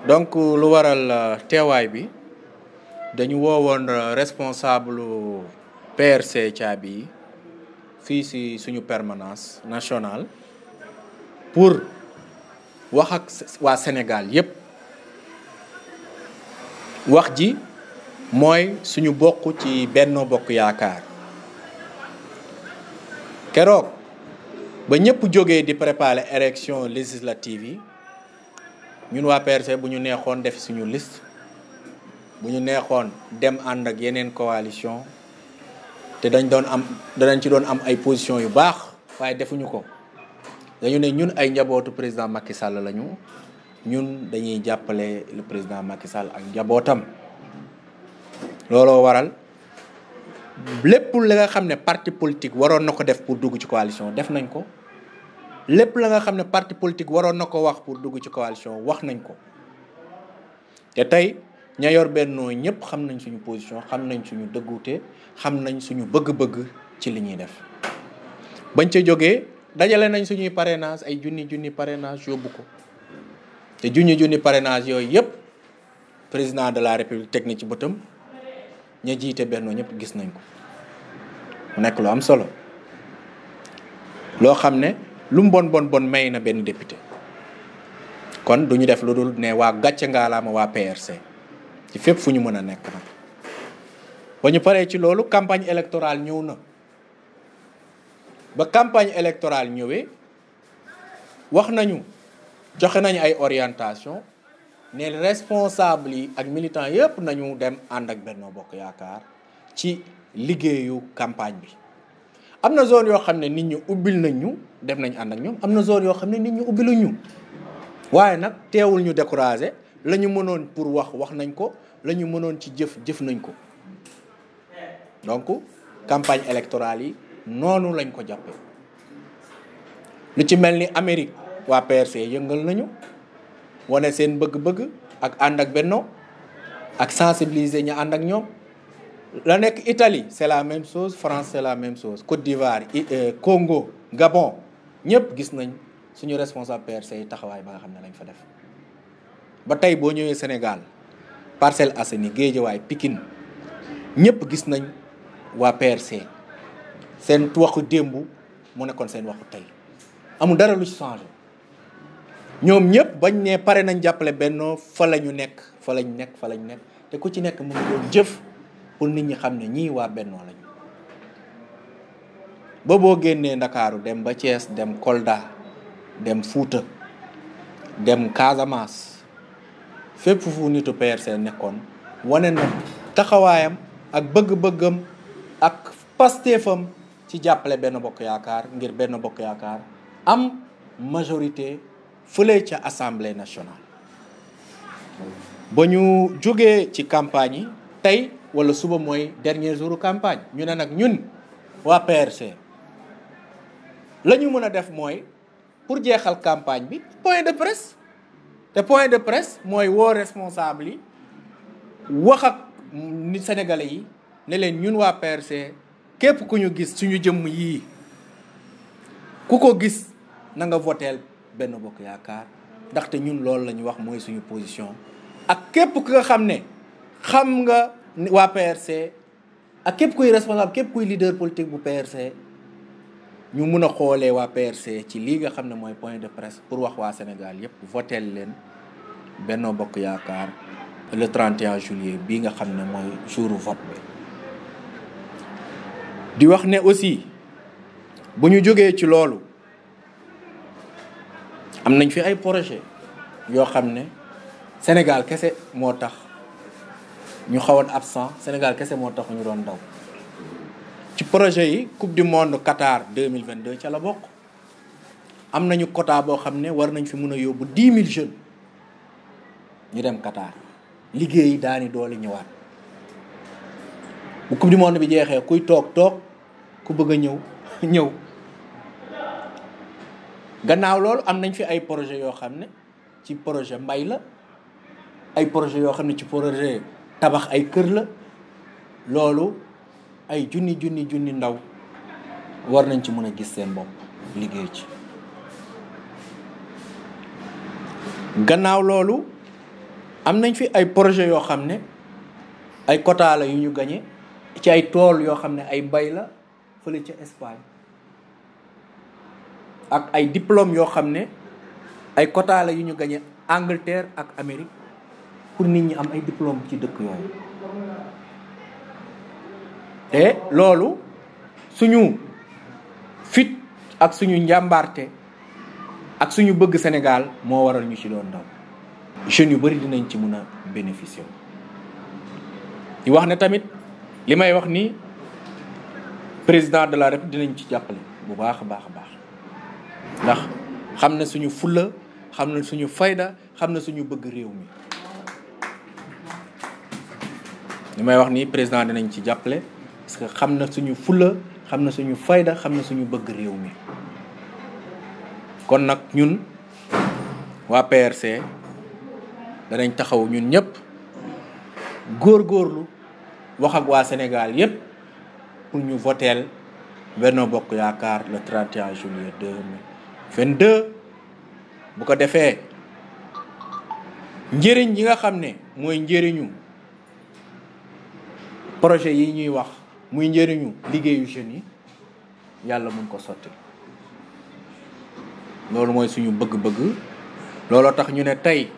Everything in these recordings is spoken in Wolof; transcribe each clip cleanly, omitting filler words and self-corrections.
donc lu waral teewaay bi dañu woowoon responsable PRC Thiaby yi fii ci suñu permanence nationale pour wax ak waa Sénégal yépp wax ji mooy suñu bokk ci Benno Bokk Yaakaar keroog ba ñëpp jógee di préparer élection législative yi ñun waa PRC bu ñu neexoon def suñu liste bu ñu neexoon dem ànd ak yeneen coalition te danañ ci doon am ay position yu baax waaye defuñu ko dañu ne ñun ay njabootu président Macky Sall lañu ñun dañuy jàppale le président Macky Sall ak njabootam looloo waral lépp la nga xam ne parti politique waroon na ko def pour dugg ci coalition def nañ ko lépp la nga xam ne parti politique waroon na ko wax pour dugg ci coalition wax nañ ko te tey ña yor Benno ñëpp xam nañ suñu position xam nañ suñu dëggute xam nañ suñu bëgg-bëgg ci li ñuy def bañ ca jógee dajale nañ suñuy parrainage ay junni parrainage yóbbu ko te junni parrainage yooyu yëpp président de la république teg na ci bëtam ña jiite Benno ñëpp gis nañ ko mu nekk lu am solo loo xam ne lu mu bon may na benn député kon du ñu def lu dul ne waa gàcce ngaalaama waa PRC ci fépp fu ñu mën a nekk nag ba ñu paree ci loolu campagne électorale ñëw na ba campagne électorale ñëwee wax nañu joxe nañu ay orientation ne responsable yi ak militants yëpp nañu dem ànd ak Benno Bokk Yaakaar ci liggéeyu campagne bi am na zone yoo xam ne nit ñi ubbil nañ ñu def nañ ànd ak ñoom am na zone yoo xam ne nit ñi ubbiluñ ñu waaye nag teewul ñu découragé la ñu mënoon pour wax nañ ko la ñu mënoon ci jëf nañ ko donc campagne électorale yi noonu lañ ko jàppee lu ci mel ni Amérique waa PRC yëngal nañu wane seen bëgg-bëgg ak ànd ak Benno ak sensibiliser ñu ànd ak ñoom la nekk Italie c'est la même chose France c'est la même chose Côte d'Ivoire Congo Gabon ñëpp gis nañ suñu responsable PRC yi taxawaay ba nga xam ne lañ fa def ba tey boo ñëwee Sénégal Parcelles Assainies Guédiawaye Pikine ñëpp gis nañ waa PRC seen waxu démb mu nekkoon seen waxu tey amul dara lu ci changé ñoom ñëpp bañ ne pare nañ jàppale Benno fa la ñu nekk fa lañ nekk te ku ci nekk mu ngi doon jëf pour nit ñi xam ne ñii waa Benno lañu ba boo génnee Ndakaaru dem ba Thiès dem Kolda dem Fuuta dem Casamance fépp fu nitu PRC nekkoon wane na taxawaayam ak bëgg-bëggam ak pastéefam ci jàppale Benno Bokk Yaakaar ngir Benno Bokk Yaakaar am majorité fële ca Assemblée nationale ba ñu jógee ci campagne yi tey wala suba mooy dernier jour campagne ñu ne nag ñun waa PRC la ñu mën a def mooy pour jeexal campagne bi point de presse te point de presse mooy woo responsable yi wax ak nit sénégalais yi ne leen ñun waa PRC képp ku ñu gis suñu jëmm yii ku ko gis na nga voteel Benno Bokk Yaakaar ndaxte ñun loolu la ñu wax mooy suñu position ak képp ku nga xam ne xam nga waa PRC ak képp kuy responsable képp kuy leader politique bu PRC ñu mun a xoolee waa PRC ci lii nga xam ne mooy point de presse pour wax waa Sénégal yépp voteel leen Benno Bokk Yaakaar le 31 juillet bii nga xam ne mooy jouru vote bi di wax ne aussi bu ñu jógee ci loolu am nañ fi ay projet yoo xam ne Sénégal kese moo tax ñu xawoon absent Sénégal kese moo tax ñu doon daw ci projet yi coupe du monde Qatar 2022 ca la bokk am nañu quota boo xam ne war nañ fi mun a yóbbu 10 000 jeunes ñu dem Qatar liggéey daani doole ñëwaat bu coupe du monde bi jeexee kuy toog ku bëgg a ñëw gannaaw loolu am nañ fi ay projet yoo xam ne ci projet mbay la ay projet yoo xam ne ci projet tabax ay kër la loolu ay junni ndaw war nañ ci mën a gis seen bopp liggéey ci gannaaw loolu am nañ fi ay projet yoo xam ne ay quota la yu ñu gagné ci ay tool yoo xam ne ay mbay la fële ca Espagne ak ay diplôme yoo xam ne ay quota la yu ñu gagné Angleterre ak Amérique pour nit ñi am ay diplôme ci dëkk yooyu te loolu suñu fit ak suñu njàmbaarte ak suñu bëgg Sénégal moo waral ñu ci doon daw jeunes yu bari dinañ ci mun a bénéficier di wax ne tamit li may wax ni président de la République dinañ ci jàppale bu baax a baax a baax ndax xam na suñu fulla xam na suñu fayda xam na suñu bëgg réew mi li may wax ni président dinañ ci jàppale parce que xam na suñu fulla xam na suñu fayda xam na suñu bëgg réew mi kon nag ñun waa PRC danañ taxaw ñun ñëpp góorgóorlu wax ak waa Sénégal yëpp pour ñu voteel Benno Bokk Yaakaar le 31 juillet 2022 bu ko defee njëriñ yi nga xam ne mooy njëriñu projet yi ñuy wax muy njëriñu liggéeyu jeunes yi yàlla mun ko sotti loolu mooy suñu bëgg-bëgg looloo tax ñu ne tey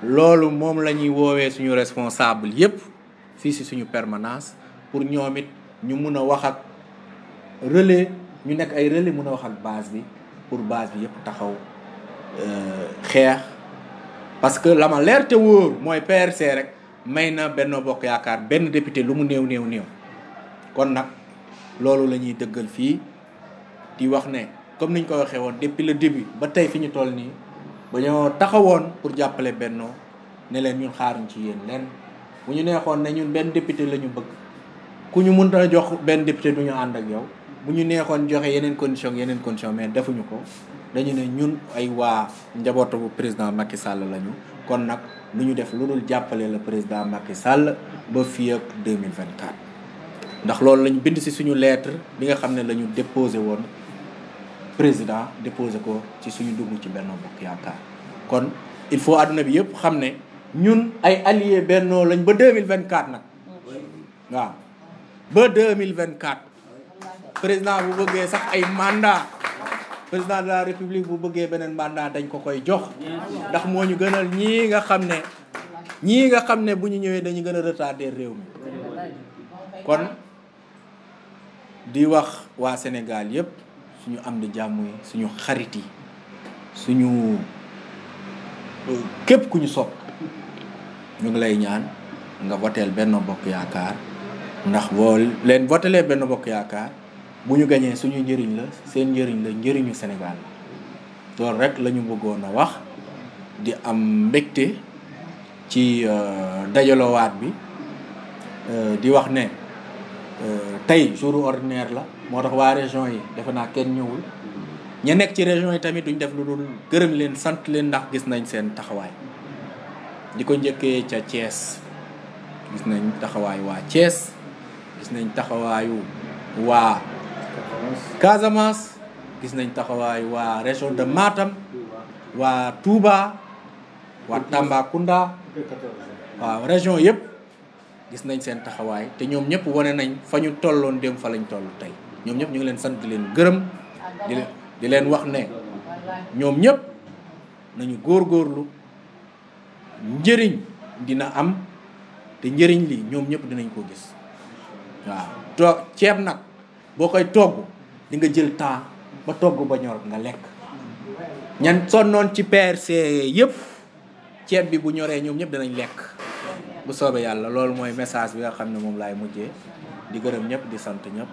loolu moom la ñuy woowee suñu responsable yépp fii si suñu permanence pour ñoom it ñu mun a wax ak relais ñu nekk ay relais mun a wax ak base bi pour base bi yépp taxaw xeex parce que la ma leer te wóor mooy PRC rek may na Benno Bokk Yaakaar benn député lu mu néew kon nag loolu la ñuy dëggal fii di wax ne comme niñ ko waxee woon depuis le début ba tey fi ñu toll nii ba ñoo taxawoon pour jàppale Benno ne leen ñun xaaruñ ci yéen leen bu ñu neexoon ne ñun benn député la ñu bëgg ku ñu mënta jox benn député du ñu ànd ak yow bu ñu neexoon joxe yeneen condition mais defuñu ko dañu ne ñun ay waa njabootu bu président Macky Sall lañu kon nag lu ñu def lu dul jàppale le président Macky Sall ba fii ak 2024 ndax loolu lañu bind ci suñu lettre bi nga xam ne la ñu déposé woon président déposé ko ci suñu dugg ci Benno Bokk Yaakaar kon il faut adduna bi yëpp xam ne ñun ay alliés Benno lañ ba 2024 nag waaw ba 2024 président bu bëggee sax ay mandat président de la république bu bëggee beneen mandat dañ ko koy jox ndax moo ñu gënal ñii nga xam ne bu ñu ñëwee dañu gën a retarder réew mi kon di wax waa Sénégal yëpp suñu am di jàmm yi suñu xarit yi suñu képp ku ñu sopp ñu ngi lay ñaan nga voteel Benno Bokk Yaakaar ndax boo leen votelee Benno Bokk Yaakaar bu ñu gañee suñu njëriñ la seen njëriñ la njëriñu Sénégal la loolu rek la ñu bëggoon a wax di am mbégte ci dajaloowaat bi di wax ne tey jour ordinaire la moo tax waa région yi defe naa kenn ñëwul ña nekk ci région yi tamit duñ def lu dul gërëm leen sant leen ndax gis nañ seen taxawaay di ko njëkkee ca Thiès gis nañ taxawaayu waa Thiès gis nañ taxawaayu waa Casamance gis nañ taxawaayu waa région de Matam waa Touba waa Tambacounda waaw région yëpp gis nañ seen taxawaay te ñoom ñëpp wane nañ fa ñu tolloon dem fa lañ toll tey ñoom ñëpp ñu ngi leen sant di leen gërëm di leen wax ne ñoom ñëpp nañu góorgóorlu njëriñ dina am te njëriñ li ñoom ñëpp dinañ ko gis waaw ceeb nag boo koy togg di nga jël temps ba togg ba ñor nga lekk ñan sonnoon ci PRC yëpp ceeb bi bu ñoree ñoom ñëpp dinañ lekk bu soobee yàlla loolu mooy message bi nga xam ne moom laay mujjee di gërëm ñëpp di sant ñëpp